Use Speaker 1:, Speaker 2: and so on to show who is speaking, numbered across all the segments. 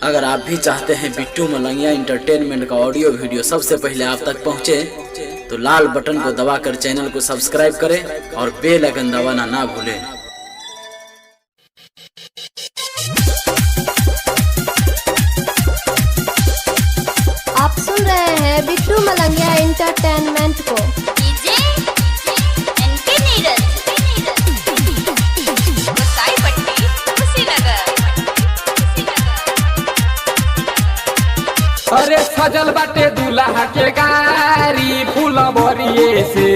Speaker 1: अगर आप भी चाहते हैं बिट्टू मलंगिया इंटरटेनमेंट का ऑडियो वीडियो सबसे पहले आप तक पहुंचे, तो लाल बटन को दबाकर चैनल को सब्सक्राइब करें और बेल आइकन दबाना ना भूलें।
Speaker 2: आप सुन रहे हैं बिट्टू मलंगिया एंटरटेनमेंट को।
Speaker 3: डीजे एनके नीरज, पट्टी, कुशीनगर।
Speaker 4: अरे सजल बाटे दूल्हा के गारी फूल बरिए से।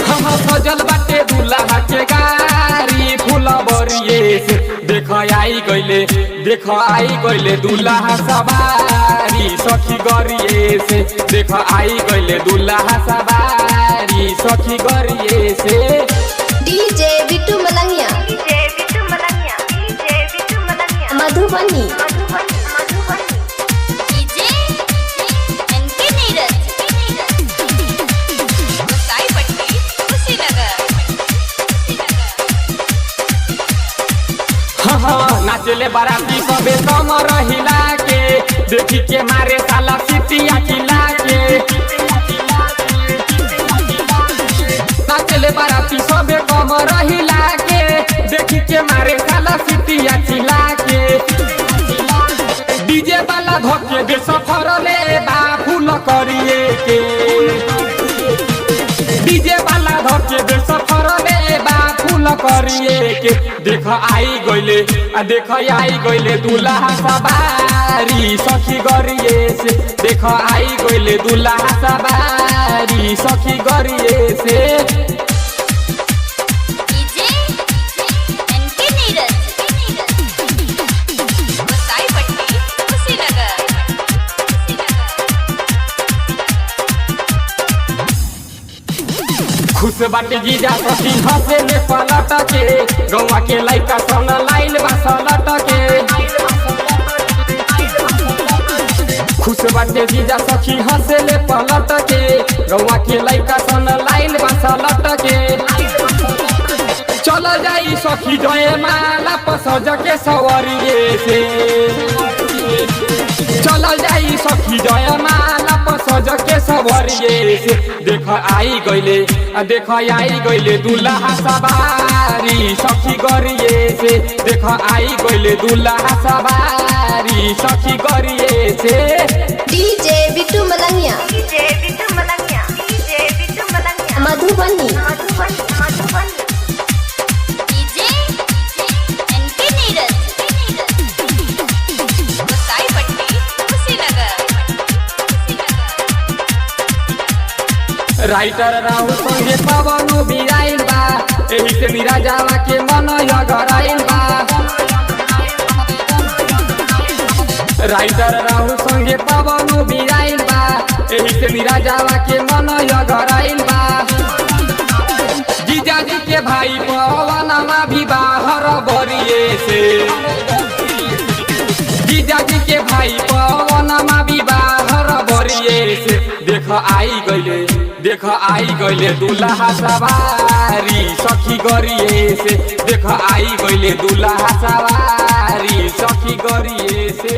Speaker 4: हम सजल बाटे दूल्हा के गारी फूल बरिए से। देख आई गइले, देख आई गइले दूल्हा सवारी सखी गरिए से। देख आई गइले दूल्हा सवारी सखी गरिए से।
Speaker 2: DJ Bittu Malangiya,
Speaker 5: DJ Bittu Malangiya, DJ Bittu Malangiya,
Speaker 2: Madhubani.
Speaker 5: Madhubani, Madhubani.
Speaker 3: DJ NK Neeraj, पट्टी, कुशीनगर।
Speaker 4: हाँ हाँ, नाचले बाराती सबे कमर हिला के, देखी के मारे साला सिटिया किला के। नाचले बाराती सबे कमर हिला के, देखी के मारे साला सिटिया चिला के। डीजे वाला धोके दे सफर ले बा फूल करिए के। डीजे वाला धोके दे सफर ले बा फूल करिए के। देख आई गइले, आ देख आई गइले दूल्हा सवारी सखी गरिए से। देख आई गइले दूल्हा सवारी सखी गरिए से।
Speaker 3: डीजे एनके नीरज, पट्टी, कुशीनगर।
Speaker 4: खुश बाटे जीजा सखी हंसे ले पलट के, गौवा के लइका सन लाइल बा सलट के। खुश बाटे जीजा सखी हंसे ले पलट के, गौवा के लइका सन लाइल बा सलट के। चल जाई सखी जय माला पसज के सवरिए से। चल जाई सखी जय माला पसज के सवरिए से। देख आई गइले, आ देख आई गइले दूल्हा सवारी सखी गरिए से। देख आई गइले दूल्हा सवारी सखी गरिए से।
Speaker 2: DJ Bittu Malangiya,
Speaker 5: DJ Bittu Malangiya, DJ Bittu Malangiya,
Speaker 2: Madhubani.
Speaker 5: Madhubani, Madhubani.
Speaker 3: DJ NK Neeraj, पट्टी, कुशीनगर।
Speaker 4: राइटर राहुल संगे पवन भी आइल बा, एही से निराजावा के मन अगराइल बा। राइटर राहुल संगे पवन भी आइल बा, एही से निराजावा के मन अगराइल बा। जीजाजी के भाई पवनमा भी बाहर बरिए से। जीजाजी के भाई पवनमा भी बाहर बरिए से। देख आई गइले, देख आई गइले दूल्हा सवारी सखी गरिए से। देख आई गइले दूल्हा सवारी सखी गरिए से।